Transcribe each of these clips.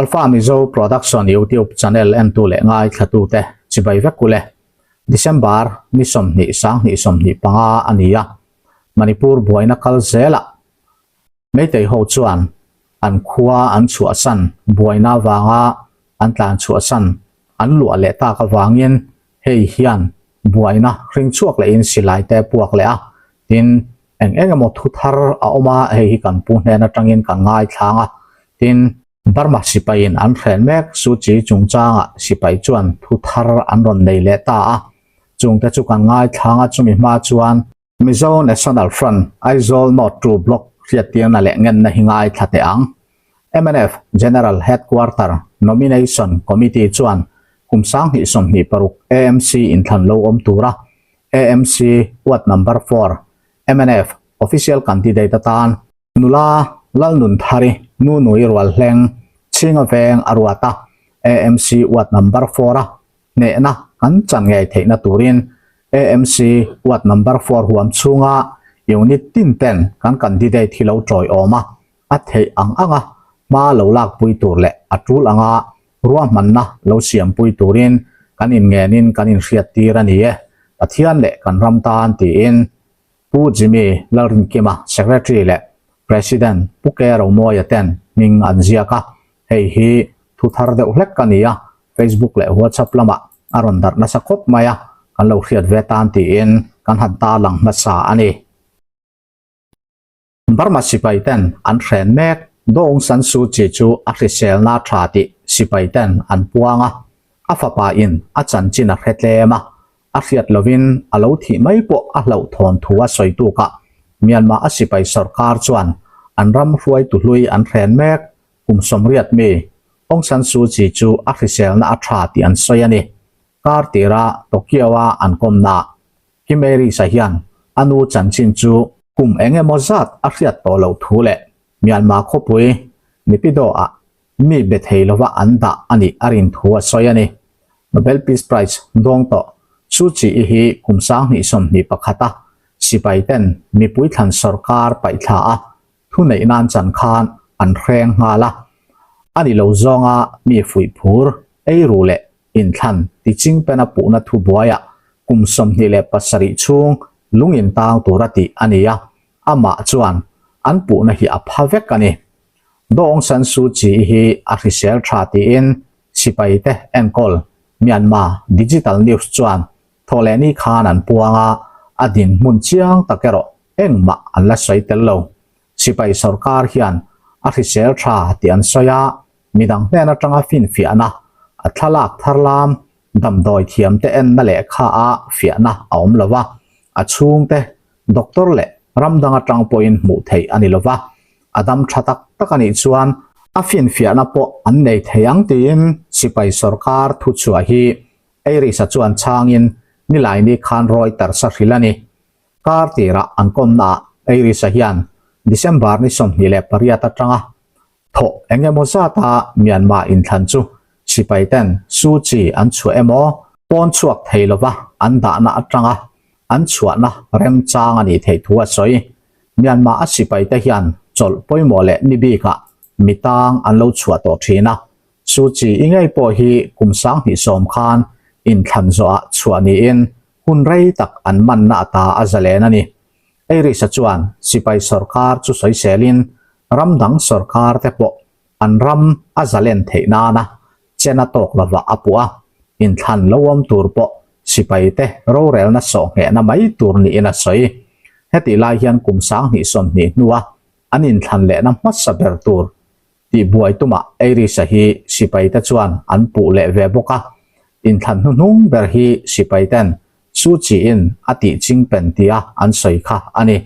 Alpha Mizo Production YouTube channel entu leh ngaithlatute chibai vek ule. December ni 20 sanghnih 25 a ni a, Manipur buaina kal zelah Meitei ho chuan an khua an chhuahsan buaina avanga an tlan chhuahsan an luah leh tak avangin hei hian buaina hring chhuak lehin silai te puak leh a, tin eng eng emaw thu thar a awm a, hei hi kan pu hnen atangin kan ngaithlang a, tin Burma sipaiin an hren mek Suu Kyi chungchangah sipai chuan thu thar an rawn nei leh ta a, chungte chu kan ngaithlang a, chumi hma chuan. Mizo National Front, Aizawl North 2 Block hriattirna leh ngenna hi ngaithla teh ang. Mnf General Headquarter Nomination Committee chuan kum 2026 AMC inthlan lo awm tura AMC Ward Number 4 mnf Official Candidate atan Nula Lalnunthari Nunui Rualhleng Chhinga Veng a ruat a, AMC Ward Number 4 a Hnehna kan chan ngei theihna turin AMC ward number 4 huam chhunga unit tin ten kan candidate hi lo tawiawm a, a theih ang anga hma lo lakpui tur leh a tul anga ruahmanna lo siampui turin kan inngenin kan inhriattir a ni e, Pathian leh kan ram tan tiin Pu Jimmy Lalrinkima, Secretary leh President Pu K Romawia ten hming an ziak a, hei hi thu thar deuh hlek a ni a, Facebook leh WhatsApp lamah a rawn darh nasa khawp mai a, kan lo hriat ve tan tiin kan han tarlang hmasa a ni. Burma sipai ten an hren mek Daw Aung San Suu Kyi chu a hriselna tha tih sipai ten an puang a, a fapa in a chanchin a hre tlem a, a hriat lovin a lo thih mai pawh a hlauhthawn thu a sawi tukah Myanmar a sipai sorkar chuan an ram hruaitu hlui an hren mek kum 80 mi Aung San Suu Kyi chu a hriselna a tha tih an sawi a ni. Kar tira Tokyo-a an kawmnaah Kim Aris-a hian a nu chanchin chu kum eng emaw zat a hriat tawh loh thu leh Myanmar khawpui Naypyidaw-ah mi be thei lova an dah a nih a rin thu a sawi a ni. Nobel Peace Prize dawng tawh Suu Kyi hi kum 2021 a sipai ten mipui thlan sorkar paihthla a thuneih nan chan khan an hreng nghal a, a ni lo zawnga mi fuih phur, eiru leh inthlan tiching pena puhna thubuaiah kum 27 chhung lung intang tura tih a ni a, amah chuan an puhna hi a pha vek a ni. Daw Aung San Suu Kyi hi a hrisel tha tiin sipaite enkawl Myanmar Digital News chuan thawhlehni khan an puang a, a dinhmun chiang tak erawh engmah an la sawi tel lo. Sipai sorkar hian a hrisel tha tih an sawi a, midang hnen atanga finfiahna, a thlalak thar lam, damdawi thiamte enna lehkha a fiahna a awm lo va, a chhungte doctor leh ram dang atang pawhin hmuh theih a ni lo va, a dam tha tak tak a nih chuan a finfiahna pawh an nei thei ang tiin sipai sorkar thuchhuah hi Eiris-a chuan chhangin Nilaini khan Reuters a hrilh a ni. Kar tirah an kawmnaah Eiris-a hian December ni 28 atanga thawh eng emaw zata Myanmar inthlan chu sipai ten Suu Kyi an chhuah emaw pawn chhuak thei lova an dahna atanga an chhuahna remchang a nih theih thu a sawi. Myanmar a sipai te hian chawlh pawimawh leh ni bikah mi tang an lo chhuah tawh thin a, Suu Kyi i ngei pawh hi kum 2010 khan inthlan zawhah chhuah niin hun rei tak an manna ata a zalen a ni. Eiris-a chuan sipai sorkar chu sawiselin ram dang sorkar te pawh an ram a zalen theih nana chen a tawk lova a puh a, inthlan lo awm tur pawh sipai te rorelna sawh nghehna mai tur niin a sawi. Hetih lai hian kum 2020 hnua an inthlan lehna hmasa ber tur tihbuai tumah Eiris-a hi sipai te chuan an puh leh ve bawk a, inthlan hnuhnung ber hi sipai ten Suu Kyi-in a tih chingpen tia an sawi kha a ni.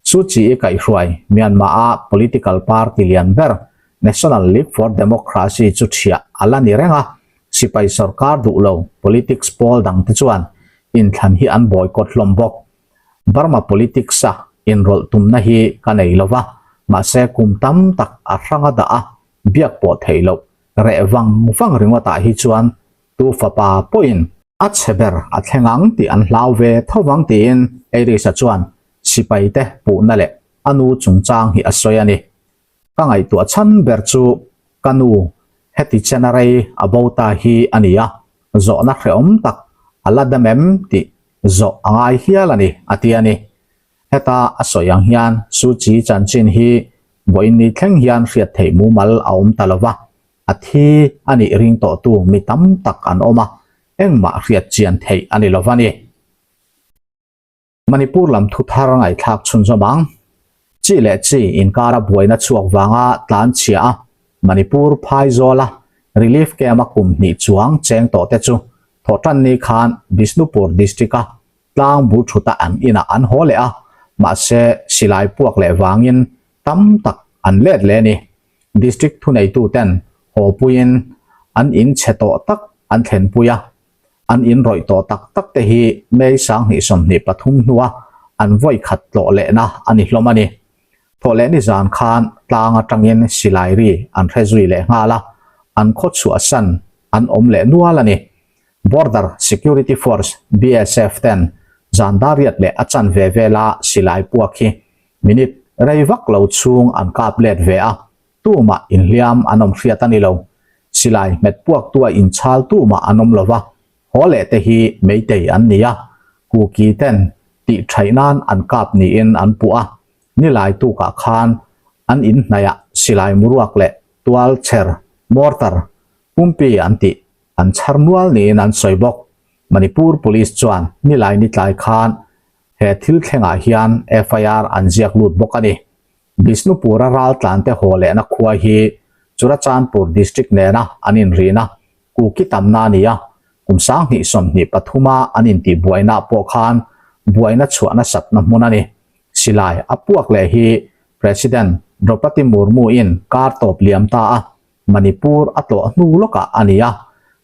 Suu Kyi-i kaihhruai Myanmar-a political party lian ber National League for Democracy chu thiah a la ni reng a, sipai sorkar duh lo politics pawl dangte chuan inthlan hi an boycott hlawm bawk. Burma politics-a inrawlh tumna hi ka nei lo va, mahse kum tam tak a hrang a dah a, biak pawh theih loh reh vang vang ringawtah hi chuan tu fapa pawhin a chhe ber a thleng ang tih an hlau ve tho vang tiin Eiris-a chuan sipaite puhna leh a nu chungchang hi a sawi a ni. Ka ngaihtuah chhan ber chu ka nu. Heti chena rei a bo ta hi a ni a, zawhna hrehawm tak a la dam em tih zawh a ngai hial a ni, a ti a ni. Heta a sawi ang hian Suu Kyi chanchin hi vawiin ni thleng hian hriat theih mumal a awm ta lo va, a thi a nih ring tawhtu mi tam tak an awm a, engmah hriat chian theih a ni lo va ni. Manipur lam thu thar ngaihthlak chhunzawm ang. Chi leh chi inkara buaina chhuak vanga tlan chhia a, Manipur phaizawla relief camp-a kum hnih chuang cheng tawh te chu thawhtan ni khan Bishnupur district-a tlang bul thuta an inah an haw leh a, mahse silai puak leh vangin tam tak an let leh a ni. District thuneituten haw puiin an in chhe tawh tak an thlenpui a, An inrawih tawh tak tak te hi May 2023 hnua an vawi khat tlawh lehna a ni hlawm a ni. Thawhleh nizan khan tlang atangin silai ri an hre zui leh nghal a, an khaw chhuahsan an awm leh nual a ni. Border Security Force, BSF, ten zan dariat leh a chanve vela silai puak hi minute rei vak lo chhung an kap let ve a, Tumah inhliam an awm hriat a ni lo. Silai hmet puaktua inchhal tumah an awm lo va, haw leh te hi meitei an ni a, Kuki ten tih thaih nan an kap niin an puh a, nilai tukah khan an inhnaihah silai muruak leh tual chher, mortar, pumpi an tih an chhar nual niin an sawi bawk. Manipur Police chuan nilai nitlai khan he thil thlengah hian FIR an ziak lut bawk a ni. Bishnupur-a raltlante haw lehna khua hi Churachandpur District nena an inrihna Kuki tamna a ni a, kum 2023-a an intihbuaina pawh khan buaina chhuah nasatna hmun a ni. Silai a puak leh hi President Draupadi Murmu-in kar tawp liam ta a, Manipur a tlawh hnu lawkah a ni a,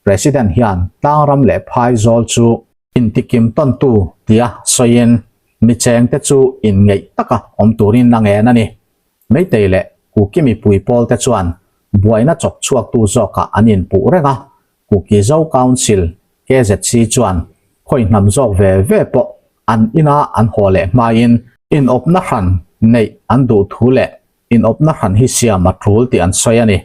President hian tlangram leh phaizawl chu Intikim tawntu tia sawiin mi chengte chu inngeih taka awm turin a ngen a ni. Meitei leh Kuki mipui pawlte chuan buaina chawk chhuaktu zawkah an inpuh reng a, Kuki Zo Council, KZC, chuan khawi hnam zawk ve ve pawh an ina an haw leh hmain inawpna hran neih an duh thu leh inawpna hran hi siam a tul tih an sawi a ni.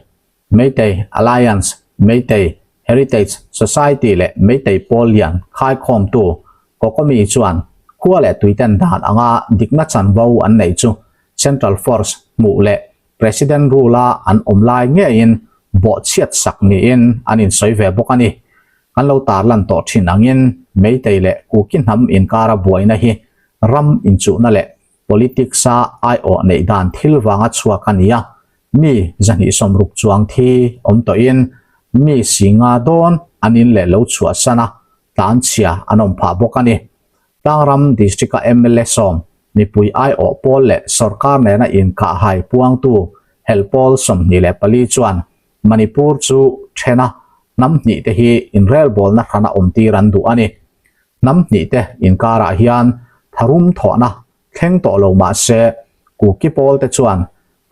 Meitei Alliance, Meitei Heritage Society leh Meitei pawl lian khaikhawmtu Kokomi chuan khua leh tuiten dan anga dikna chanvo an neih chu Central Force hmuh leh President rule-a an awm lai ngeiin bawhchhiat sak niin an insawi ve bawk a ni. Kan lo tarlan tawh thin angin Meitei leh Kuki hnam inkara buaina hi ram inchuhna leh Politics-a aiawh neih dan thil vanga chhuak a ni a, mi 260 chuang thi awm tawhin mi singa dawn an in leh lo chhuahsan a, tlanchhia an awm phah bawk a ni. Tlangram District-a mla sawm, mipui aiawh pawl leh sorkar nena inkahhai puangtu helh pawl 24 chuan Manipur chu thena hnam hnih te hi inrelbawlna hrana awmtir an duh a ni. Hnam hnih te inkarah hian tharum thawhna thleng tawh lo mah se, Kuki pawl te chuan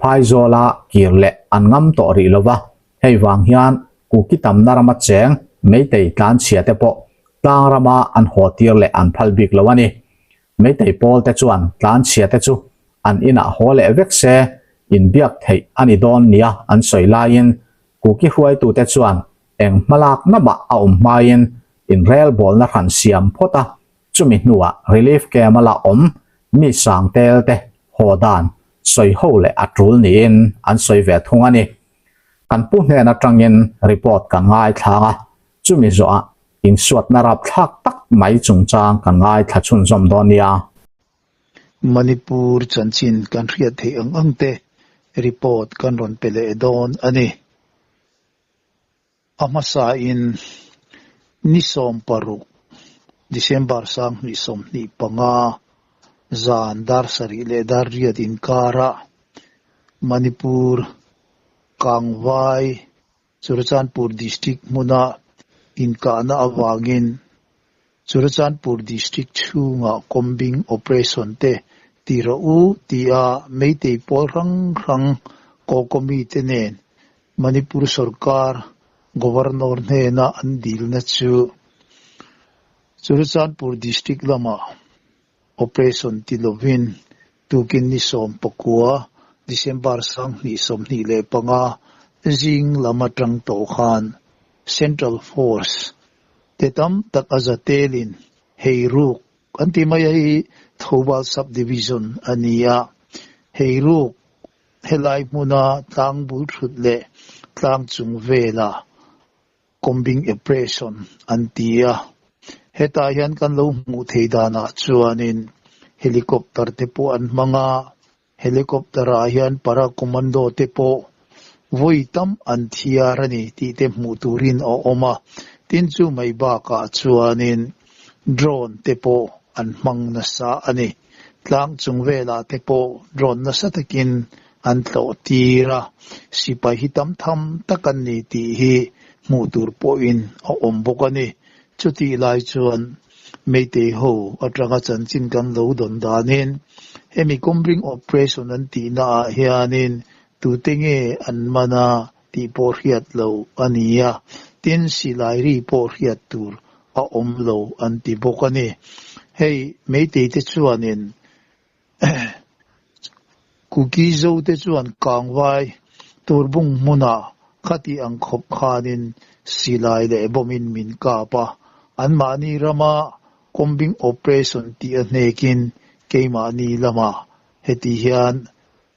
Phaizawla kir leh an ngam tawh rih lo va, hei vang hian Kuki tamna rama cheng Meitei tlanchhia te pawh tlang rama an haw tir leh an phal bik lo a ni. Meitei pawl te chuan tlanchhia te chu an inah haw leh vek se inbiak theih a ni dawn nia an sawi laiin Kuki hruaitute chuan eng hmalakna mah a awm hmain inrelbawlna hran siam phawt a, chumi hnuah relief camp a la awm mi sang tel te haw dan sawi ho leh a tul niin an sawi ve thung a ni. Kan pu hnen atangin report kan ngaithlang a, chumi zawhah insuatna rapthlak tak mai chungchang kan ngaithla chhunzawm dawn nia. Manipur chanchin kan hriat theih ang ang te report kan rawn pe leh dawn a ni. A hmasain ni 16 December 2025 zan dar sarih leh dar riat inkarah Manipur Kangvai Churachandpur District hmuna inkahna avangin Churachandpur District chhungah combing operation te ti rawh u tia Meitei pawl hrang hrang Kokomi te nen Manipur sorkar Governor hnena an dilna chu Churachandpur District lamah Operation ti lovin tukin ni 19 December 2025. Zing lam atang tawh khan Central Force te tam tak a za telin Heiruk an ti mai a hi Thoubal Sub Division a ni a. Heiruk helai hmuna tlang bul thut leh tlang chung vela Combing Operation an ti a. Hetah hian kan lo hmuh thei danah chuanin helicopter te pawh an hmang a, Helicopter ah hian para commando te pawh vawi tam an thiar a ni tih te hmuh turin a awm a, tin chu mai bakah chuanin drone te pawh an hmang nasa a ni. Tlang chung velah te pawh drone nasa takin an tlawh tir a, sipai hi tam tham tak an ni tih hi hmuh tur pawhin a awm bawk a ni. Chutih lai chuan Meitei ho atanga chanchin kan lo dawn danin hemi combing operation an tihna ah hianin tute nge an man a tih pawh hriat lo a ni a, tin silai ri pawh hriat tur a awm lo an ti bawk a ni. Hei Meitei te chuanin Kuki Zote chuan Kangvai Turbung hmunah khati ang khawp khanin silai leh bomb-in min kap a, anmahni rama combing operation tih a hnekin keimahni lamah heti hian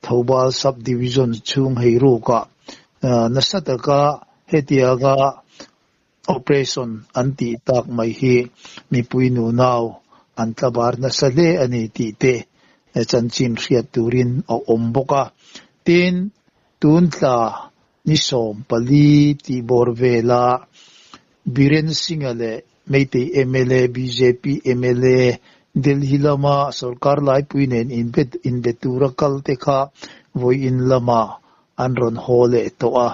Thoubal Sub-Division chhung hei rukah nasa taka hetianga Operation an tih tak mai hi mipui nunau an tlabar nasa hle a ni tih te chanchin hriat turin a awm bawk a. Tin, tun tla ni 14 tih bawr vela Biren Singh-a leh Meitei mla, bjp mla, Delhi lama sorkar laipui nen inbe tura kal te kha vawiin lamah an rawn haw leh tawh a.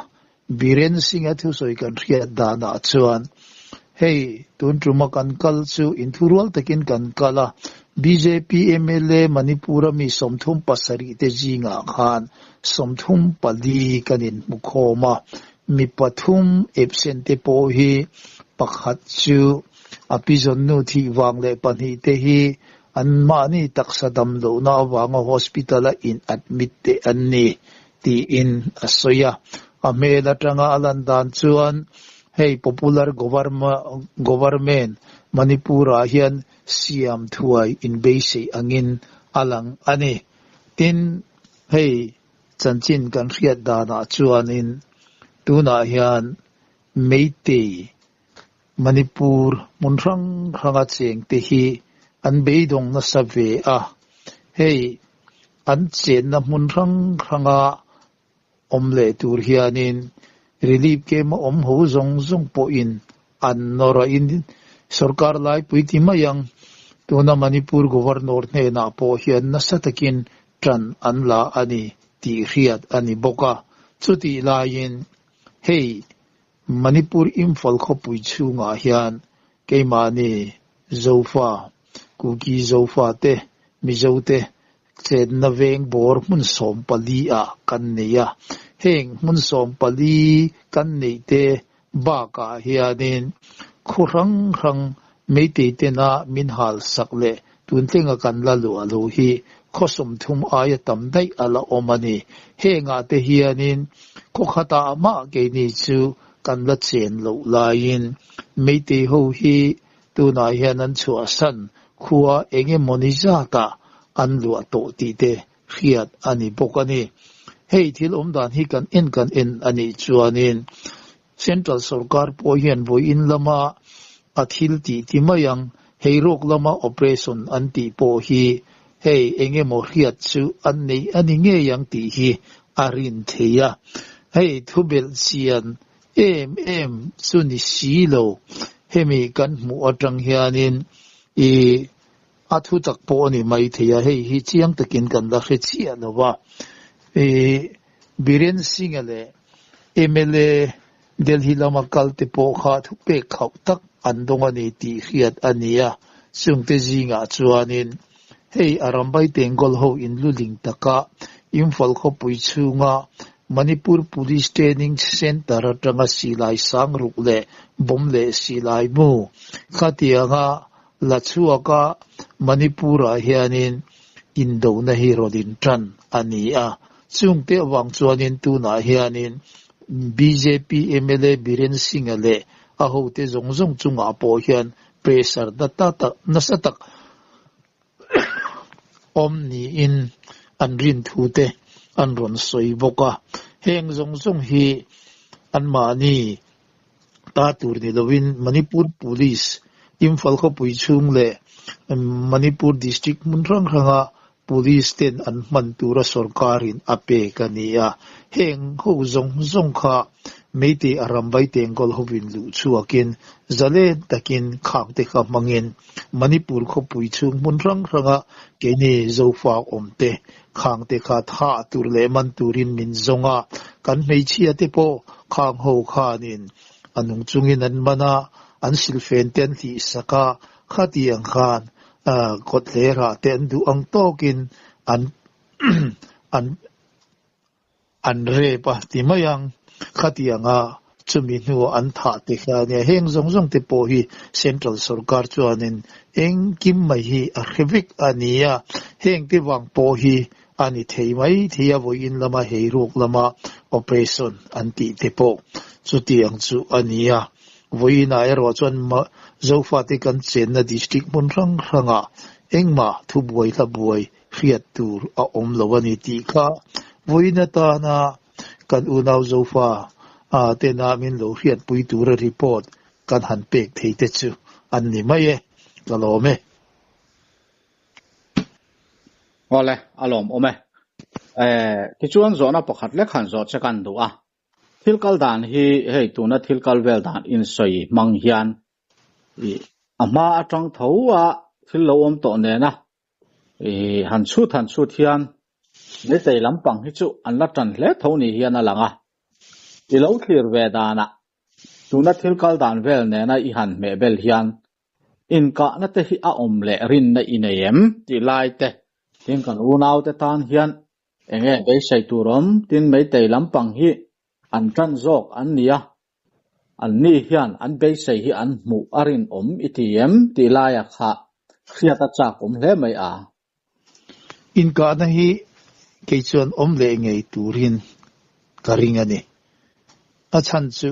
Biren Singh-a thusawi kan hriat danah chuan, Hei, tun tuma kan kal chu inthurual takin kan kal a, bjp mla Manipur-a mi 37 te zingah khan 34 kan inhmukhawm a, mi pathum absent te pawh hi pakhat chu a pizawnnu thih vang leh pahnih te hi anmahni taksa damlohna avanga hospital-a in admit te an ni. tiin a sawi a. A hmel atanga a lan dan chuan hei popular government Manipur-ah hian siam thuai inbeisei angin a lang a ni. Tin, hei chanchin kan hriat danah chuanin tunah hian Meitei Manipur hmun hrang hranga chengte hi an beidawng nasa ve a, hei an chenna hmun hrang hranga awm leh tur hianin relief camp a awm ho zawng zawng pawhin an nawr a, in sorkar laipui ti mai ang, tuna Manipur Governor hnenah pawh hian nasa takin tan an la a ni tih hriat a ni bawk a, chutih laiin hei Manipur Imphal khawpui chhungah hian keimahni Zofa, Kuki Zofa te, Mizo te chenna veng bawr hmun 14 ah kan nei a. Heng hmun 14 kan neih te bakah hianin khaw hrang hrang Meitei tena min hal sak leh tuntlenga kan la luah lo hi khaw 30 aia tam daih a la awm a ni. Hengah te hianin khaw khatah mah keini chu kan la chen loh laiin Meitei ho hi tunah hian an chhuahsan khua eng emawni zatah an luah tawh tih te hriat a ni bawk a ni. Hei thil awm dan hi kan en kan en a nih chuanin Central sorkar pawh hian vawiin lama a thil tih ti mai ang, hei rawk lama operation an tih pawh hi hei eng emaw hriat chu an nei a ni ngei ang tih hi a rin thei a. Hei thubelh chian em em chu ni si lo, hemi kan hmuh atang hianin i a thu tak pawh a ni mai thei a, hei hi chiang takin kan la hre chiah lo va. I Biren Singh-a leh mla Delhi lama kal te pawh kha thupek khauh tak an dawng a ni tih hriat a ni a, chungte zingah chuanin hei Arambai Tengol ho inluling taka Imphal khawpui chhunga Manipur Police Training Centre atanga silai sang ruk leh bomb leh silai mu khatianga la chhuaka Manipur-ah hianin indona hi rawn intan a ni a, chungte avang chuanin tunah hianin. Bjp mla Biren Singh-a leh a hote zawng zawng chungah pawh hian pressure nasa tak awm niin an rin thu te an rawn sawi bawk a. Heng zawng zawng hi anmahni ta tur ni lovin Manipur Police, Imphal khawpui chhung leh Manipur District hmun hrang hranga Police ten an hman tura sorkarin a pek a ni a. Heng ho zawng zawng kha Meitei Arambai Tengkawl hovin luh chhuakin zalen takin khang te kha hmangin Manipur khawpui chhung hmun hrang hranga keini Zofa awmte khang te kha thah tur leh man turin min zawng a, kan hmeichhia te pawh khang ho khanin a nung chungin an man a, an silfen te an hlihsak a, khatiang khan kawt hlerah te an duh ang tawkin an an an rep a ti mai ang. Khatianga chumi hnuah an thah te kha ania. Heng zawng zawng te pawh hi Central sorkar chuanin engkim mai hi a hre vek a ni a. Heng te vang pawh hi a ni thei mai thei a, vawiin lama heiruk lama operation an tih te pawh chutiang chu a ni a. Vawiinah erawh chuan Zofate kan chenna district hmun hrang hrangah engmah thubuai hlabuai hriat tur a awm lo a ni tih kha vawiin atana kan unau Zofa tena min lo hriatpui tura report kan han pek thei te chu an ni mai e, ka lawm e. Awle, a lawmawm e. Tichuan zawhna pakhat lek han zawh che kan duh a. Thil kal dan hi hei tuna thil kal vel dan insawi hmang hian ih a hma atang tho a thil lo awm tawh nena ih han chhut han chhut hian Meitei lampang hi chu an la tan hle tho ni hian a lang a. I lo thlir ve danah tuna thil kal dan vel nena i han hmeh bel hian inkahna te hi a awm leh rinna i nei em tih lai te tin kan unaute tan hian Enge beisei tur awm? Tin Meitei lampang hi an tan zawk an ni a, an ni hian an beisei hi an hmuh a rinawm i ti em? Tih laia kha hriat a chak awm hle mai a. Inkahna hi kei chuan awm leh ngei turin ka ring a ni. A chhan chu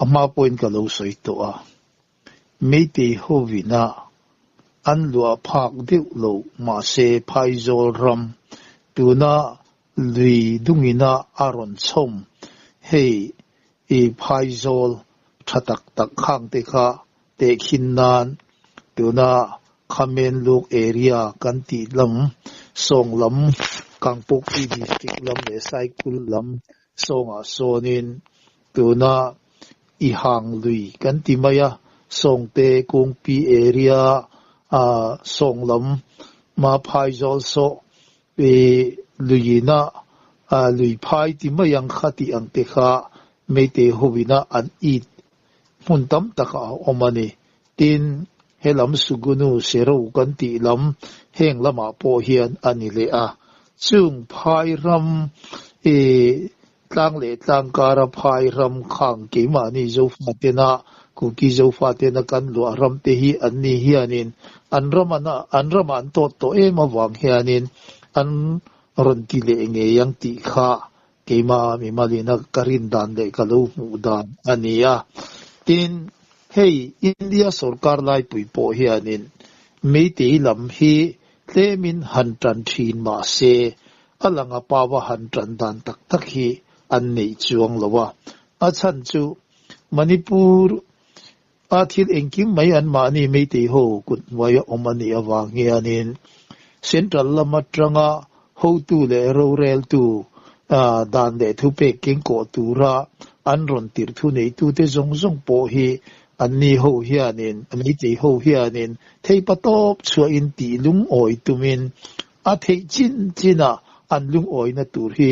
a hma pawhin ka lo sawi tawh a, Meitei hovina an luah phak deuh lo mahse Phaizawl ram tuna lui dungina a rawn chhawm hei i Phaizawl tha tak tak khang te kha tehkhin nan tuna Khamenluk area kan tih lam sawng lam Kangpokpi district lam leh Saikul lam sawngah sawnin tuna i hang lui kan ti mai a, Sawngte Kungpi area a sawng lam ma phaizawl sawh i luiin a lui phai ti mai ang kha tih ang te kha Meitei hovin a an it hmun tam tak ah a awm a ni. Tin, he lam Sugunu Sero kan tih lam heng lamah pawh hian a ni leh a. Chung phai ram i Tlang leh tlang kara phai ram khang keimahni Zofatena, Kuki Zofatena kan luah ram te hi an ni hianin an ram an an ramah an tawt tawh em avang hianin an rawn ti leh ngei ang tih kha keimah mimalina ka rin dan leh ka lo hmuh dan a ni a. Tin, hei India sorkar laipui pawh hianin Meitei lam hi tlemin han tan thin mah se A langa paua han tan dan tak tak hi an neih chuang lo a. A chhan chu Manipur a thil engkim mai an mahni Meitei ho kut hnuaia awm a nih avang hianin Central lam atanga hotu leh roreltu dan leh thupek kengkawh tura an rawn tirh thuneitute zawng zawng pawh hi anni ho hianin Meitei ho hianin theipatawp chhuahin tih lungawi tumin A theih chin chinah an lungawina tur hi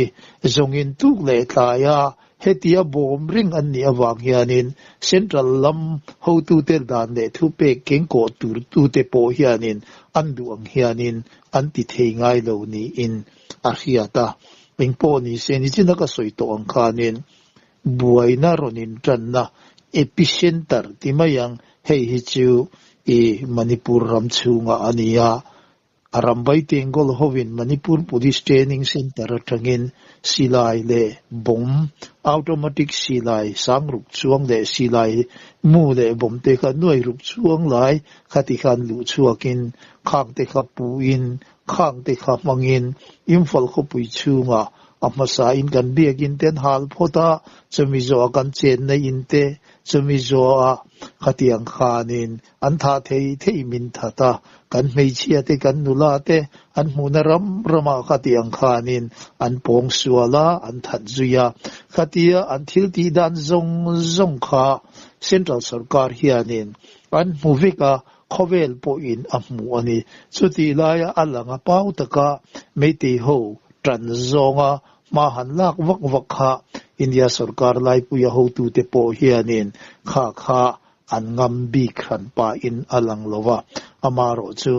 zawngin tuk leh tlaia hetia bawm reng an nih avang hianin Central lam hotute dan leh thupek kengkawh tur tute pawh hianin an duh ang hianin an ti thei ngai lo niin a hriat a. Engpawh ni se nichina ka sawi tawh ang khanin buaina rawn intanna epicenter ti mai ang hei hi chu i Manipur ram chhungah a ni a. Arambai Tengol hovin Manipur Police Training Centre atangin silai leh bomb, automatic silai sangruk chuang leh silai mu leh bomb te kha nuai ruk chuang lai khati khan luh chhuakin khang te kha puhin khang te kha hmangin Imphal khawpui chhungah a hmasain kan biakin te an hal phawt a, chumi zawhah kan chenna in te, chumi zawhah khatiang khanin An thah thei thei min that a, kan hmeichhia te kan nula te an hmuhna ram ramah khatiang khanin an pawng sual a, an that zui a. Khatia an thil tih dan zawng zawng kha Central Sorkar hianin an hmu vek a, khawvel pawhin a hmu a ni. Chutih laia a lang a pau taka Meitei ho tan zawnga hma han lak vak vak kha India Sorkar laipuia hotute pawh hianin kha kha An ngam bik hran pahin a lang lo va, amaherawh chu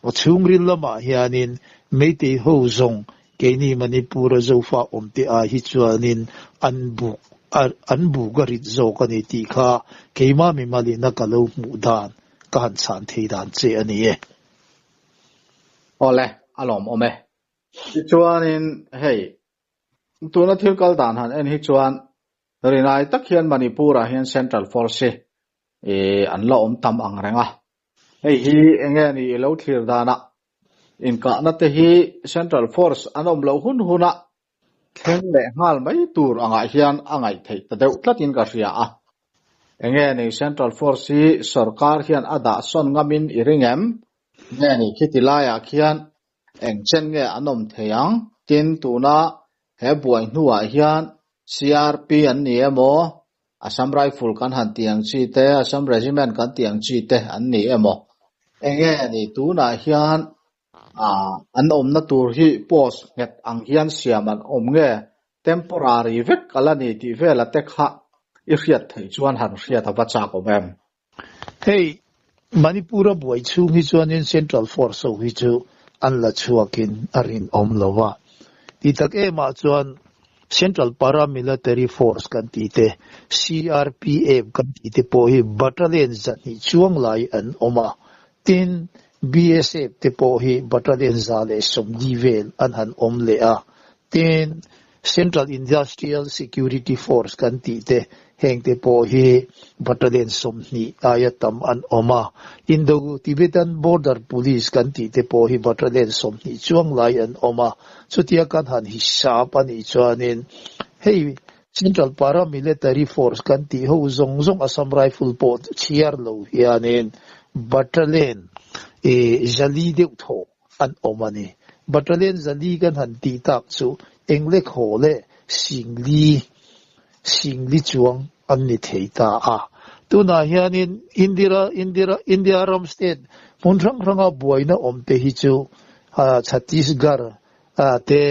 a chhungril lamah hianin Meitei ho zawng keini Manipur-a Zofa awmte ai hi chuanin an buk an buk a rit zawk a ni tih kha keimah mimalina ka lo hmuh dan ka han chhan thei dan che a ni e. Awle, a lawmawm e. Tichuanin hei, tuna thil kal dan han en hi chuan Rinai tak hian Manipur-ah hian Central Force hi an la awm tam ang reng a. Hei hi enge ni i lo thlir danah inkahna te hi Central Force an awm loh hun huna thleng leh nghal mai tur angah hian a ngaih theih ta deuh tlatin ka hria a. Enge ni Central Force hi sorkar hian a dah sawn ngamin i ring em? Nge ni khiti laiah khian Eng chen nge an awm thei ang? Tin, tuna he buai hnuah hian CRP an ni emaw, Assam Rifle kan han tih ang chi te, Assam Regiment kan tih ang chi te an ni emaw? Enge ni tunah hian an awmna tur hi post nghet ang hian siam an awm nge temporary vek a la ni tih vela te kha i hriat theih chuan han hriat a va chak awm em? Hei, Manipur-a buai chhung hi chuanin Central Force ho hi chu an la chhuakin a rinawm lo a. Ti tak emah chuan Central Paramilitary Force kan tih te, CRPF kan tih te pawh hi battalion zahnih chuang lai an awm a. Tin, BSF te pawh hi battalion 140 vel an han awm leh a. Tin, Central Industrial Security Force kan tih te, heng te pawh hi battalion 20 aia tam an awm a. Indo-Tibetan Border Police kan tih te pawh hi battalion 20 chuang lai an awm a. Chutia kan han hisap a nih chuanin hei Central Paramilitary Force kan tih ho zawng zawng Assam Rifle pawh chhiar lo hianin battalion 400 deuh thaw an awm a ni. Battalion 400 kan han tih tak chu englek haw leh 4000 4000 chuang an ni thei ta a. Tunah hianin Indira Indira India ram state hmun hrang hranga buaina awm te hi chu Chhattisgarh te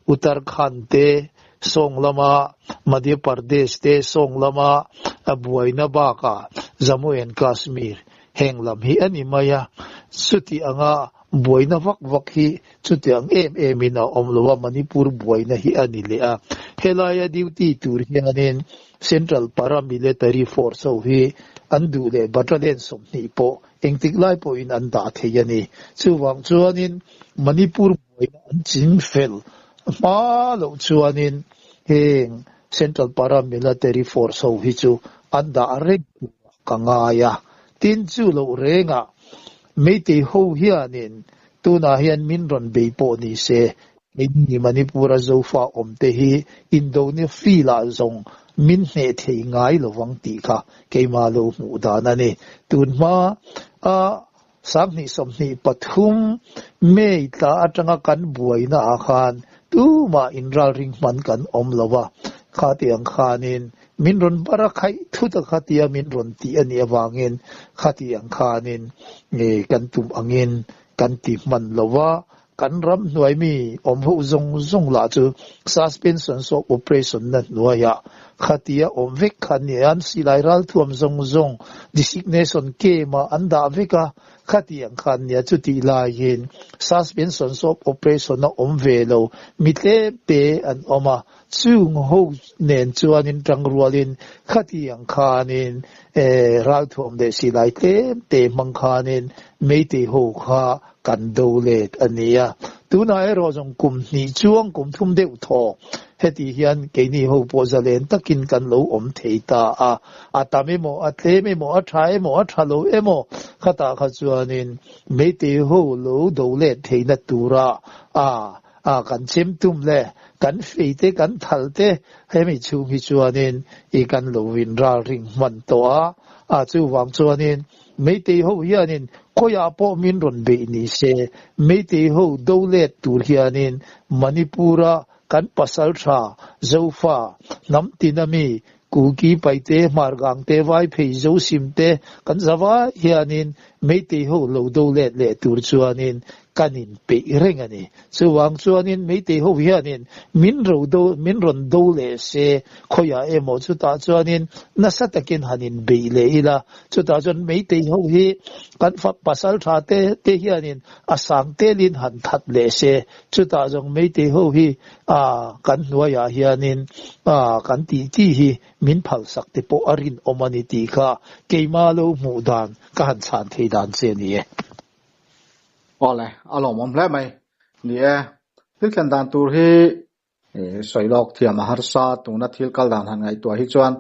Uttarakhand te sawng lama Madhya Pradesh te sawng lama buaina bakah Jammu and Kashmir Heng lam hi a ni mai a, chuti anga buaina vak vak hi chuti ang em emin a awm lo a, Manipur buaina hi a ni leh a. Helaia duty tur hianin Central Paramilitary Force ho hi an duh leh battalion 20 pawh engtik lai pawhin an dah thei a ni. Chuvang chuanin Manipur buaina an ching fel hma loh chuanin heng Central Paramilitary Force ho hi chu an dah reng tur a ka ngai a. Tin chu loh rengah Meitei ho hianin tunah hian min rawn bei pawh ni se, keini Manipur-a Zofa awmte hi Indonesia field-ah zawng min hneh thei ngai lovang tih kha keimah lo hmuh dan a ni. Tun hma a 2023 May tla atanga kan buaina ah khan tumah inralring hman kan awm lo a, khatiang khanin min rawn bar a khaih thut a khatia min rawn tih a nih avangin khatiang khanin nge kan tum angin kan ti hman lo a, kan ram hnuai mi awm ho zawng zawng lah chu suspension of operation na hnuaiah. Khatia awm vek kha an ni a, an silai ralthuam zawng zawng designation camp ah an dah vek a, khatiang kha an ni a, chutih laiin suspension of operation a awm ve lo, mi tlem te an awm a, chung ho nen chuanin tangrualin khatiang khanin ralthuam leh silai tlem te hmang khanin Meitei ho kha kan do let a ni a. Tunah erawh zawng kum hnih chuang kum thum deuh thaw heti hian keini ho pawh zalen takin kan lo awm thei ta a. A tam emaw, a tlem emaw, a tha emaw, a tha lo emaw khatah kha chuanin Meitei ho lo do let theihna tura a a kan chem tum le kan fei te kan thal te hemi chhung hi chuanin i kan lo inralring hman tawh a. A chuvang chuanin Meitei ho hianin khawiah pawh min rawn beih ni se, Meitei ho do let tur hianin Manipur-a kan pasaltha, Zofa, hnam tina mi, Kuki, Paite, Hmargangte, Vaiphei, Zosimte kan zavai hianin Meitei ho lo do let leh tur chuanin kan inpeih reng a ni. Chuvang chuanin Meitei ho hianin min ro do, min rawn do leh se, khawiah emaw chutah chuanin nasa takin han inbeih leh ila, chutah chuan Meitei ho hi kan fak pasal tha te te hianin a sang telin han that leh se, chutah zawng Meitei ho hi ah kan hnuaiah hianin ah kan tih tih hi min phalsak te pawh a rinawm a ni tih kha keimah lo hmuh dan ka han chhan thei dan che a ni e. Awle, a lawmawm hle mai. Ni e, thil thlen dan tur hi sawi lawk thiam a harsa, tuna thil kal dan han ngaihtuah hi chuan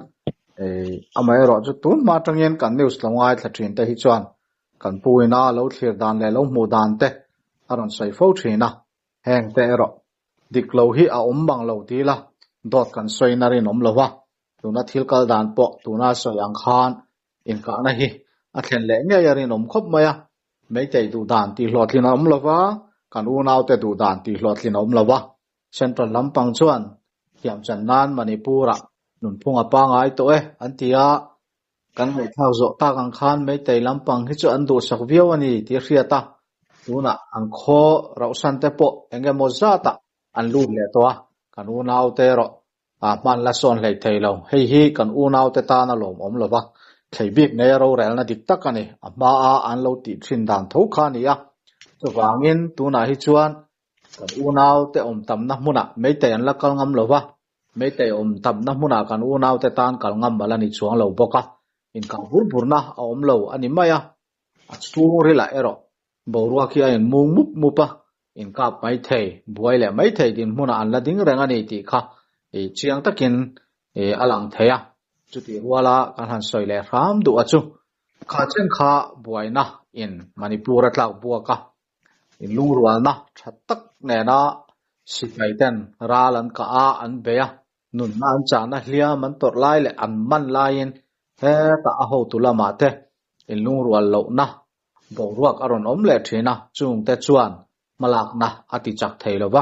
amaherawh chu tun hma atangin kan news lo ngaithla thin te hi chuan kan pu ina lo thlir dan leh lo hmuh dan te a rawn sawi fo thin a, heng te erawh dik lo hi a awm bang lo ti ila dawt kan sawina rinawm lo va, tuna thil kal dan pawh tuna sawi ang khan Inkahna hi a thlen leh ngei a rinawm khawp mai a, Meitei duhdan tihhlawhtlin a awm lo va, kan unaute duhdan tihhlawhtlin a awm lo va. Central lampang chuan thiamchan nan Manipur-ah nunphung a pangai tawh e an ti a, kan ngaihthlak zawh tak ang khan Meitei lampang hi chu an duhsak viau a ni tih a hriat a, tunah an khaw rauhsan te pawh eng emaw zatah an lut leh tawh a, kan unaute erawh Ah hman la sawn hlei thei lo. Hei hi kan unaute tan a lawmawm lo va, thlei bik nei a rorelna dik tak a ni. A hmaa an lo tih thin dan tho kha a ni a. Chuvangin tunah hi chuan kan unaute awm tamna hmunah Meitei an la kal ngam lo va, Meitei awm tamna hmunah kan unaute tan kal ngam a la ni chuang lo bawk a, inkah bur burna a awm lo a ni mai a. A chhungrilah erawh Boruak hi a in mung mup mup a, inkap mai thei, buai leh mai thei dinhmunah an la ding reng a ni tih kha chiang takin a lang thei a. Chutih ruala kan han sawi leh hram duh a chu, kha chen kha buaina in Manipur a tlak buak a, inlungrualna tha tak nena sipai ten ral an kah a, an bei a, nunna an chahna hliam an tawrh lai leh an man laiin hetah a hotu lamah te inlungrual lohna Boruak a rawn awm leh thin a, chungte chuan hmalakna a ti chak thei lo va.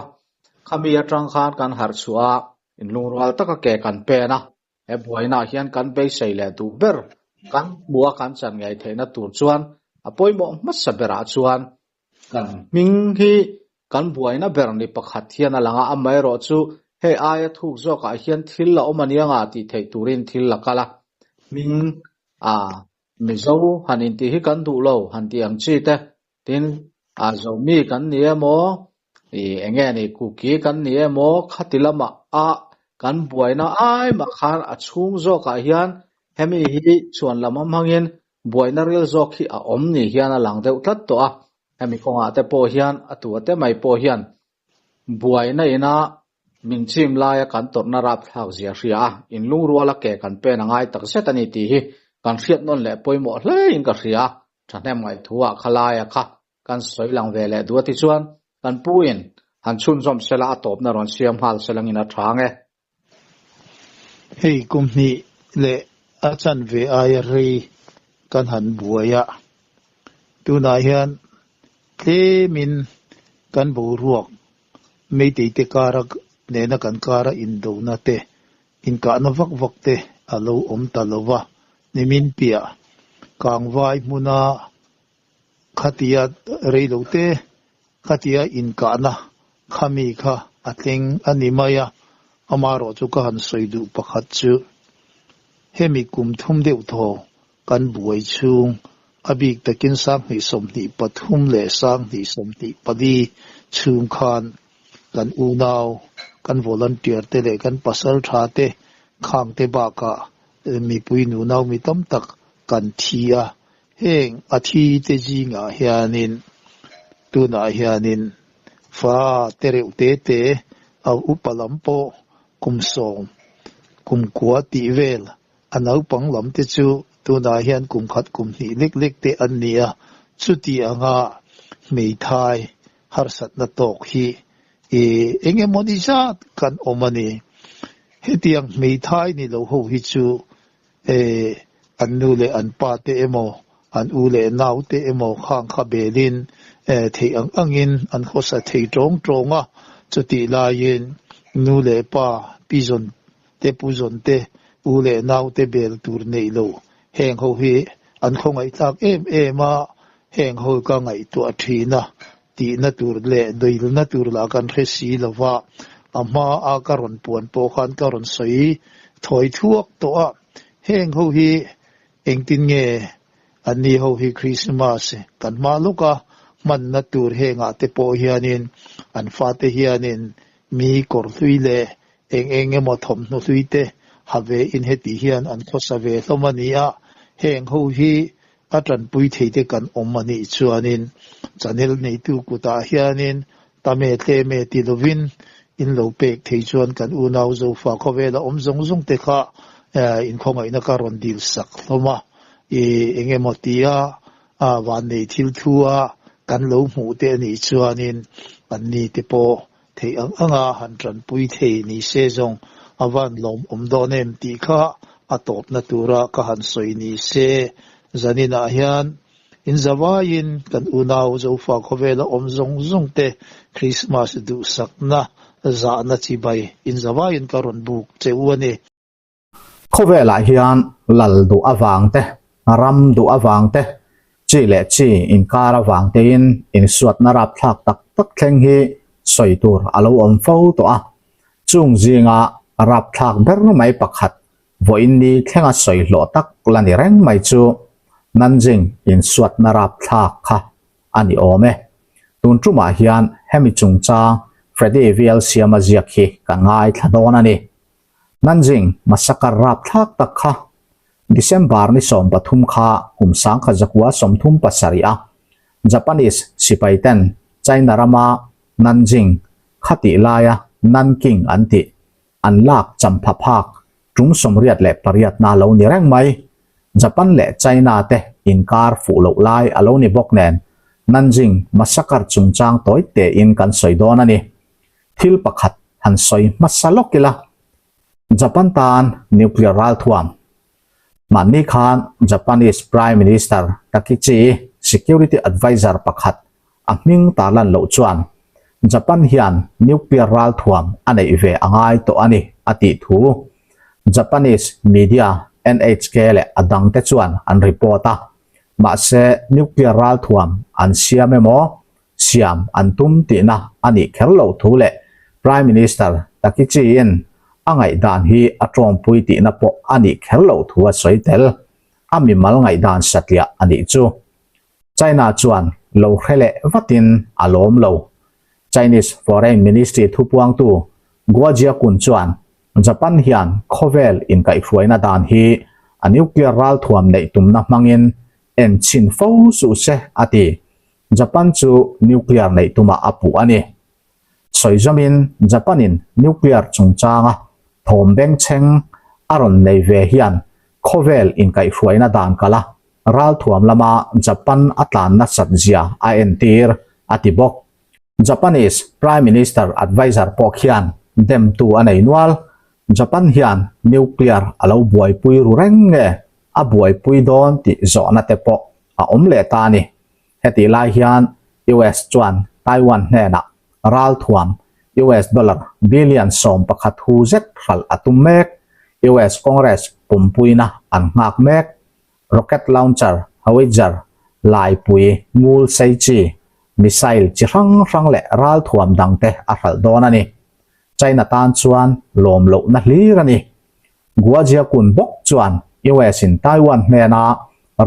Khami atang khan kan harh chhuah a, inlungrual taka ke kan pen a, he buainaah hian kan beisei leh duh ber kan hmuh a kan chan ngei theihna tur chuan a pawimawh hmasa berah chuan kan hming hi kan buaina ber ni pakhat hian a lang a, amaherawh chu hei aia thuk zawkah hian thil a awm anianga tih theih turin thil a kal a, hming a Mizo han intih hi kan duh lo han tih ang chi te, tin a Zomi kan ni emaw, i enge ni Kuki kan ni emaw khati lamah a kan buaina ai mah khan a chhung zawkah hian hemi hi chhuan lam a hmangin buaina ril zawk hi a awm ni hian a lang deuh tlat tawh a, hemi kawngah te pawh hian a tua te mai pawh hian Buaina ina min chim laia kan tawrhna rapthlak zia hria a, inlungruala ke kan pen a ngai tak zet a ni tih hi kan hriat nawn leh pawimawh hlein ka hria a, thahnem ngaihthua kha laia kha kan sawi lang ve leh duh a tichuan kan pu in han chhunzawm sela a tawpna rawn siam nghal selangin a tha ang e. Hei kum hnih leh a chanve aia rei kan han buai a, tunah hian tlemin kan boruak Meitei te kara nena kan kara indona te, inkahna vak vak te a lo awm ta lo va, nimin piah Kangvai hmuna khatia reilote khatia inkahna khami kha a tleng a ni mai a. Amaherawhchu ka han sawi duh pakhat chu hemi kum thum deuh thaw kan buai chhung a bik takin 2023 leh 2024 chhung khan kan unau, kan volunteer te leh kan pasal tha te khang te bakah mipui nunau mi tam tak kan thi a, heng a thi te zingah hianin tunah hianin fa te reuh te te a upa lam pawh kum sawm kum kua tih vel a naupang lam te chu tunah hian kum khat kum hnih lek lek te an ni a, chuti anga hmeithai harsatna tawk hi i eng emaw ni zat kan awm a ni. Hetiang hmeithai ni lo ho hi chu e an nu leh an pa te emaw, an u leh nau te emaw khang kha belin e theih ang angin an khawsa thei tawng tawng a, chutih laiin nu leh pa pi zawn te pu zawn te u leh nau te bel tur neih lo heng ho hi an khawngaihthlak em em a, heng ho ka ngaihtuah thin a, tihna tur leh doilna tur lah kan hre si lo va, a hma a ka rawn puan pawh khan ka rawn sawi thawi thuak tawh a, heng ho hi engtin nge an ni ho hi Krismas kan hma lawk a, hmanna tur hengah te pawh hianin an fate hianin mi kawr hlui leh eng eng emaw thawmhnaw hlui te ha ve in heti hian an khawsa ve hlawm a ni a, heng ho hi A tanpui thei te kan awm a nih chuanin channel neitu kutah hianin tame tleme ti lovin in lo pek thei chuan kan unau Zofa khawvela awm zawng zawng te kha inkhawngaihna ka rawn dil sak hlawm a, i eng emaw tia vannei thil thu a kan lo hmuh te a nih chuanin anni te pawh theih ang anga han tanpui thei ni se zawng a van lawmawm dawn em tih kha a tawpna tura ka han sawi ni se. Zaninah hian in zavaiin kan unau Zofa khawvela awm zawng zawng te Krismas duhsakna zahna chibai in zavaiin ka rawn buk che u a ni. Khawvelah hian lal duh avang te, ram duh avang te, chi leh chi inkar avang tein insuatna rapthlak tak tak thleng hi sawi tur a lo awm fo tawh a. Chung zinga rapthlak ber mai pakhat vawiin ni thlenga sawi hlawh tak la ni reng mai chu Nanjing insuatna rapthlak kha a ni awm e. Tun tumah hian hemi chungchang Freddy VL Siama ziak hi ka ngaithla dawn a ni. Nanjing massacre rapthlak tak kha December ni 13 kha kum 1937 a Japanese sipai ten China rama Nanjing kha tih laia Nanking an tih an lak champha phak tum 88 na lo ni reng mai. Japan leh China te inkar fuh loh lai a lo ni bawk nen Nanjing massacre chungchang tawi tein kan sawi dawn a ni. Thil pakhat han sawi hmasa lawk ila, Japan tan nuclear ralthuam. Mahni khan Japanese Prime Minister Takichi Security Adviser pakhat a hming tarlan loh chuan Japan hian nuclear ralthuam a neih ve a ngai tawh a ni a tih thu Japanese media NHK leh a dangte chuan an report a. Mahse nuclear ralthuam an siam emaw siam an tum tihna a nih kher loh thu leh Prime Minister Takichi-in a ngaihdan hi a tawngpui tihna pawh a nih kher loh thu a sawi tel. A mimal ngaihdan satliah a nih chu. China chuan lo hre leh vatin a lawm lo. Chinese Foreign Ministry thupuangtu Guo Jiakun chuan Japan hian khawvel inkaihhruaina dan hi a nuclear ralthuam neih tumna hmangin en chhin fo suh se a ti. Japan chu nuclear neih tumah a puh a ni. Sawi zawmin Japan-in nuclear chungchanga thawm bengchheng a rawn nei ve hian khawvel inkaihhruaina dan kala ralthuam lama Japan a tlan nasat zia a entir, a ti bawk. Japanese Prime Minister adviser pawh khian demtu a nei nual. Japan hian nuclear a lo buaipui ru reng nge a buaipui dawn tih zawhna te pawh a awm leh ta a ni. Hetih lai hian US chuan Taiwan hnenah ralthuam US dollar billion 11 hu zet hralh a tum mek. US Congress pumpuina an nghak mek. Rocket launcher, howitzer, laipui, ngul sei chi, missile chi hrang hrang leh ralthuam dangte a hralh dawn a ni. China tan chuan lawm lohna hlir a ni. Guo Jiakun bawk chuan US in Taiwan hnena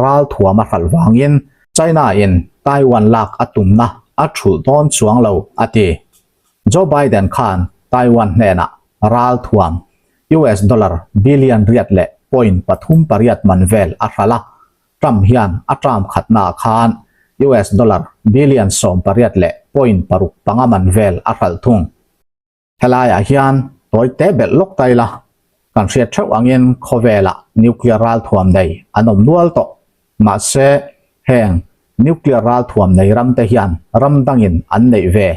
ral thuam a hralh vangin China in Taiwan lak a tumna a thulh dawn chuang lo a ti. Joe Biden khan Taiwan hnenah ral thuam US dollar billion riat leh point 38 man vel a hralh a, Trump hian a term khatnaah khan US dollar billion 18 leh point 6 5 man vel a hralh thung. Helaiah hian tawi te belh lawk ta ila, kan hriat theuh angin khawvelah nuclear ralthuam nei an awm nual tawh. Mahse, heng nuclear ralthuam nei ramte hian ram dangin an neih ve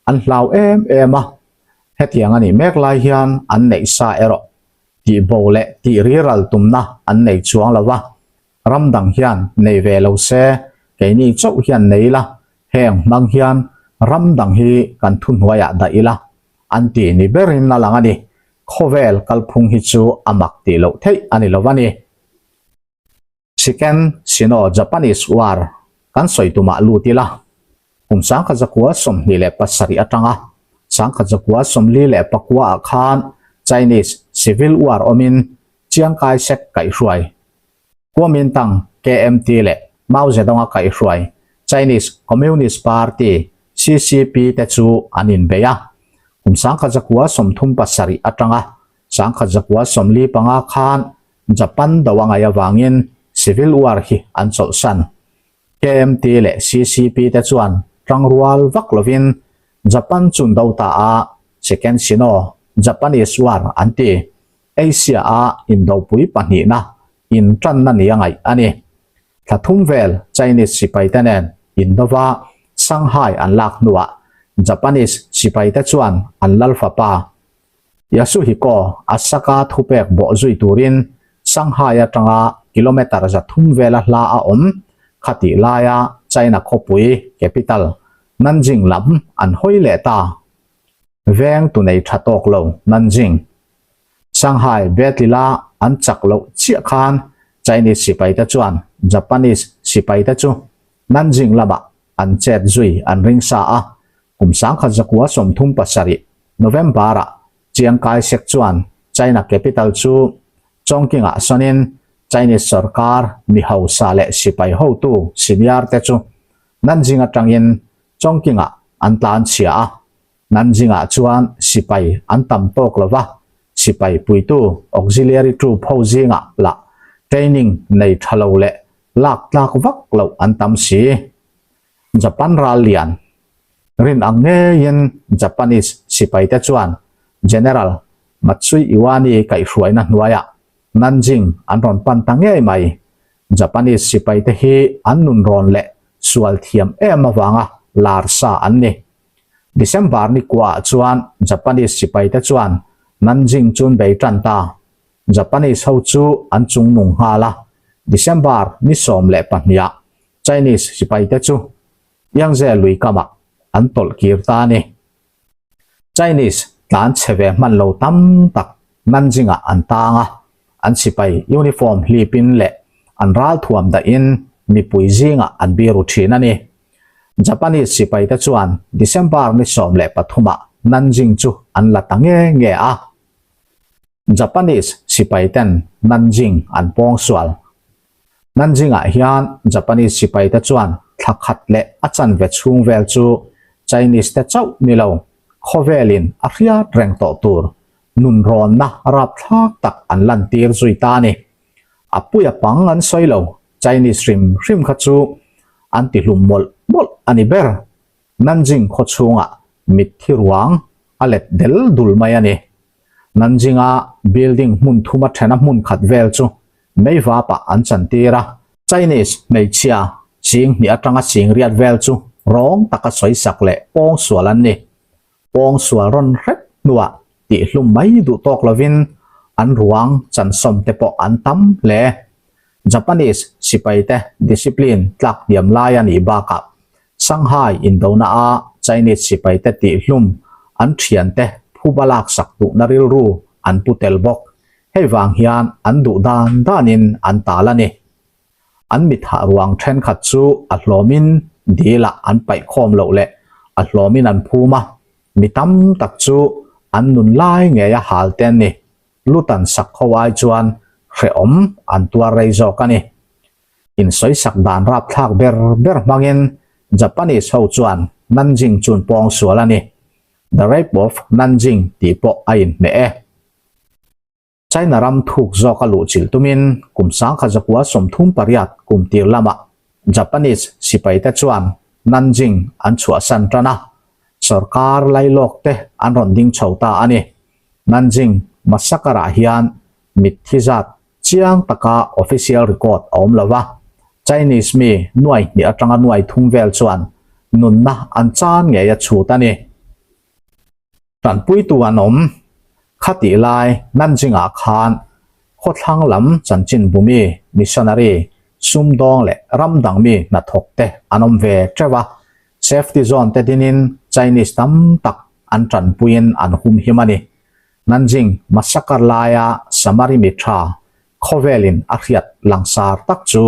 an hlau em em a, hetiang a nih mek lai hian an neih sa erawh tihbo leh tih riral tumna an nei chuang lo va, ram dang hian nei ve lo se, keini chauh hian nei ila, heng hmang hian ram dang hi kan thuhnuaiah dah ila, an tih ni berin a lang a ni. Khawvel kalphung hi chu a mak tih loh theih a ni lo a ni. Second Sino-Japanese War kan sawi tumah lut ila, kum 1927 atanga 1944 ah khan Chinese Civil War awmin Chiang Kai-shek kaihhruai, Kuomintang, KMT, leh Mao Zedong-a kaihhruai Chinese Communist Party, CCP, te chu an inbei a. Kum 1937 atanga 1945 khan Japan do a ngaih avangin Civil War hi an chawlhsan. KMT leh CCP te chuan tangrual vak lovin Japan chun do ta a Second Sino Japanese War an ti. Asia a indopui pahnihna intanna ni a ngaih a ni. Thla thum vel Chinese sipai te nen indova Shanghai an lak hnuah Japanese sipai te chuan an lalfapa Yasuhiko Asaka thupek bawh zui turin Shanghai atanga kilometre 300 vela hla a awm khatih laia China khawpui, capital, Nanjing lam an hawi leh ta. Veng tu nei tha tawk lo Nanjing. Shanghai Betlila an chak loh chiah khan Chinese sipaite chuan Japanese sipaite chu Nanjing lamah an chet zui an ring sa a, Kum 1937 November-ah Chiang Kai-shek chuan China capital chu Chongqing-ah sawnin Chinese sorkar mi hausa leh sipai hotu senior te chu Nanjing atangin Chongqing-ah an tlanchhia a. Nanjing-ah chuan sipai an tam tawk lo va, sipai puitu auxiliary troop ho zingah lah training nei tha lo leh lak tlak vak loh an tam si. Japan ral lian rin ang ngeiin Japanese sipaite chuan General Matsui Iwani kaihhruaina hnuaiah Nanjing an rawn pan ta ngei mai. Japanese sipaite hi an nunrawn leh sual thiam em avanga lar sa an ni. December ni kuaah chuan Japanese sipaite chuan Nanjing chun bei tan ta. Japanese ho chu an chungnung nghal a, December ni 12 ah Chinese sipaite chu Yangtze lui kamah an tawlh kir ta a ni. Chinese tlan chhe ve hman lo tam tak Nanjing-ah an tang a, an sipai uniform hlipin leh an ralthuam dahin mipui zingah an biru thin a ni. Japanese sipaite chuan December ni 13 ah Nanjing chu an la ta nge nge a. Japanese sipaiten Nanjing an pawngsual. Nanjing-ah hian Japanese sipaite chuan thla khat leh a chanve chhung vel chu Chinese te chauh ni lo, khawvelin a hriat reng tawh tur nunrawnna rapthlak tak an lantir zui ta a ni. A puia pang an sawi lo, Chinese hrim hrim kha chu an ti hlum mawlh mawlh a ni ber. Nanjing khaw chhungah mitthi ruang a let del dul mai a ni. Nanjing-a building hmun thuma thena hmun khat vel chu Meivapah an chantir a, Chinese hmeichhia ching hnih atanga ching riat vel chu rawng taka sawisak leh pawngsual an ni. Pawngsual rawn hrep hnuah tihhlum mai duh tawk lovin an ruang chansawm te pawh an tam hle. Japanese sipaite discipline tlak hniam lai a nih bakah Shanghai indona a Chinese sipaite tihhlum an thiante phuba laksak duhna rilru an pu tel bawk. Hei vang hian an duh dan danin an tal a ni. An mithah ruang thenkhat chu a hlawmin dilah an paih khawm loh leh a hlawmin an phum a, mi tam tak chu An nun lai ngeia hal te an ni. Lutan sak ho ai chuan hrehawm an tuar rei zawk a ni. Insawisak dan rapthlak ber ber hmangin Japanese ho chuan Nanjing chun pawng sual a ni. The Rape of Nanjing tih pawh a inhmeh e. China ram thuk zawk a luhchilh tumin kum 1938 kum tir lamah Japanese sipaite chuan Nanjing an chhuahsan tan a, sorkar lailawk te an rawn ding chho ta a ni. Nanjing massacre-ah hian mitthi zat chiang taka official record a awm lo va, Chinese mi nuai hnih atanga nuai thum vel chuan nunna an chan ngei a chhut a ni. Tanpuitu an awm. Khatih lai Nanjing-ah khan khawthlang lam chanchin bumi, missionary, sumdawng leh ram dang mi hnathawk te an awm ve teuh a. Safety zone te dinin Chinese tam tak an tanpuiin an humhim a ni. Nanjing massacre laia Samari mi tha khawvelin a hriat langsar tak chu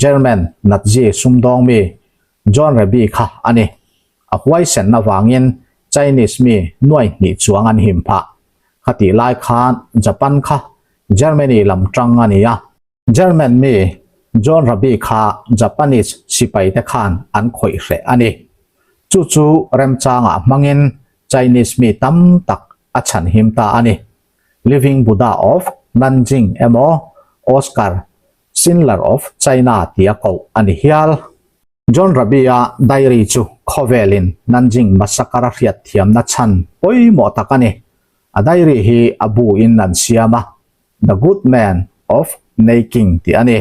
German Nazi sumdawng mi John Rabi kha a ni. A huaisenna vangin Chinese mi nuai hnih chuang an him phah. Khatih lai khan Japan kha Germany lam tang a ni a. German mi John Rabi kha Japanese sipai te khan an khawih hreh a ni. Chu chu remchangah hmangin Chinese mi tam tak a chhanhim ta a ni. Living Buddha of Nanjing emaw Oscar Schindler of China tia koh a ni hial. John Rabi-a diary chu khawvelin Nanjing massacre a hriat thiamna chhan pawimawh tak a ni. A diary hi a bu in an siam a, The Good Man of Nanking tih a ni.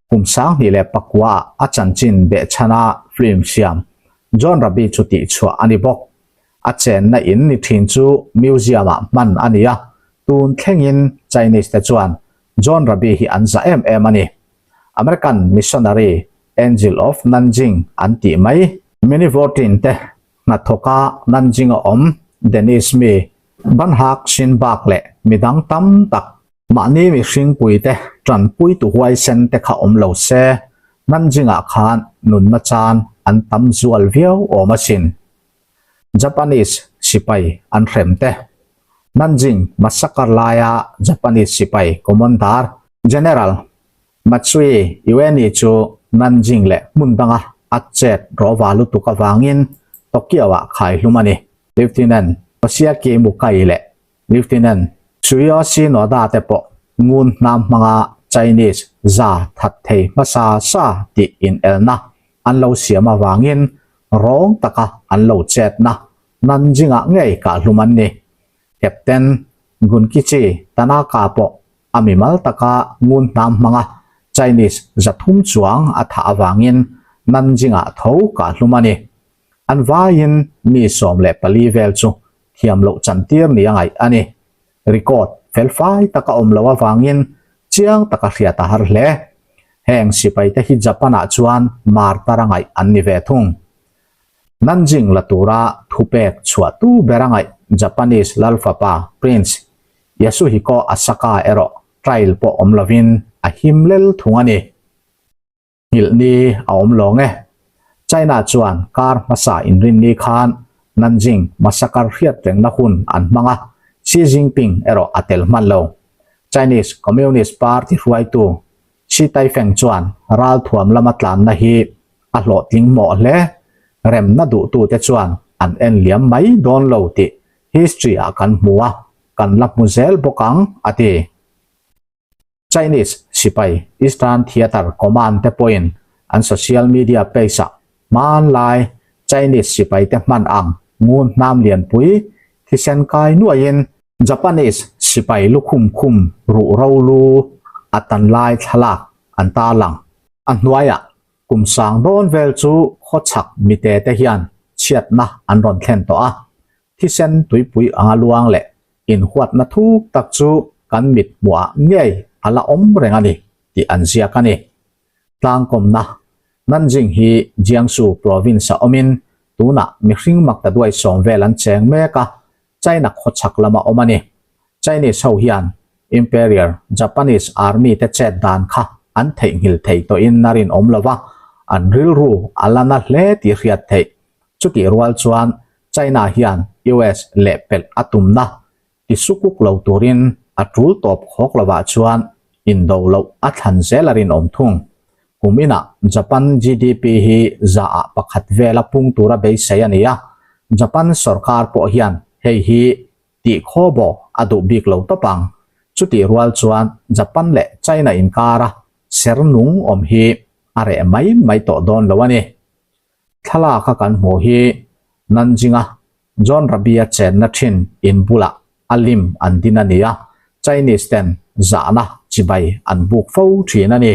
Kum 2009 ah a chanchin behchhana film siam John Rabi chu tihchhuah a ni bawk. A chenna in ni thin chu museum ah hman a ni a, tun thlengin Chinese te chuan John Rabi hi an zah em em a ni. American missionary Angel of Nanjing an tih mai. Minivotin te hnathawka Nanjing a awm Dennis mi Banhak Shinbak leh midang tam tak mahni mihringpui te tanpuitu huaisen te kha awm lo se Nanjing ah khan nunna chan an tam zual viau awm asin. Japanese sipai an hrem te. Nanjing massacre laia Japanese sipai commander General Matsui Iweni chu Nanjing leh hmun danga a chet rawva lutuk avangin Tokyo-ah khai hlum a ni. Lieutenant Toshiaki Mukai leh Lieutenant Tsuyoshi Noda te pawh ngun hnam hmanga Chinese za that thei hmasa sa tih inelna an lo siam avangin rawng taka an lo chetna Nanjing-ah ngei kah hlum an ni. Captain Gunkichi Tanaka pawh a mimal taka ngun hnam hmanga Chinese 300 chuang a thah avangin Nanjing-ah tho kah hlum a ni. An vaiin mi 14 vel chu thiam loh chantir ni a ngaih a ni. Record felfai taka awm loh avangin chiang taka hriat a har hle. Heng sipaite hi Japan-ah chuan martar a ngaih an ni ve thung. Nanjing la tura thupek chhuahtu ber a ngaih Japanese lalfapa Prince Yasuhiko Asaka erawh trial pawh awm lovin a him lel thung a ni. Nghilh ni a awm lawng e. China chuan kar hmasa inrinni khan Nanjing massacre hriat rengna hun an hmang a, Xi Jinping erawh a tel hman lo. Chinese Communist Party hruaitu Xi Taifeng chuan ralthuam lama tlanna hi a hlawhtling mawh hle. Remna duhtute chuan an en liam mai dawn lo tih history ah kan hmu a, kan la hmu zel bawk ang, a ti. Chinese sipai Eastern Theatre Command te pawhin an social media page-ah hmanlai Chinese sipaite hman ang ngun hnam lianpui thisen kai nuaiin Japanese sipai lukhum khum ruh ro lu a tan lai thlalak an tarlang. A hnuaiah kum sang dawn vel chu khawchhak mite te hian chhiatna an rawn thlen tawh a, thisen tuipui anga luang leh inhuatna thuk tak chu kan mit hmuhah ngei a la awm reng a ni tih an ziak a ni. Tlangkawmna, Nanjing hi Jiangsu province-a awmin tunah mihring maktaduai sawm vel an cheng mek a, China khawchhak lama awm a ni. Chinese ho hian Imperial Japanese Army te chet dan kha an theihnghilh thei tawhin a rinawm lo va, an rilru a la na hle tih hriat theih. Chutih rual chuan. China hian US lehpelh a tumna ti sukuk lo turin a tul tawp khawk lovah chuan indo loh a thlan zel a rinawm thung. Kum inah Japan GDP hi zaah pakhat vela pung tura beisei a ni a, Japan sorkar pawh hian hei hi tih khaw bawk a duh bik lo tawp ang. Chutih rual chuan Japan leh China inkara ser nung awm hi a reh mai mai tawh dawn lo a ni. Thlalak a kan hmuh hi Nanjing-a John Rabi-a chenna thin in bulah a lim an din a ni a, Chinese ten zahna chibai an buk fo thin a ni.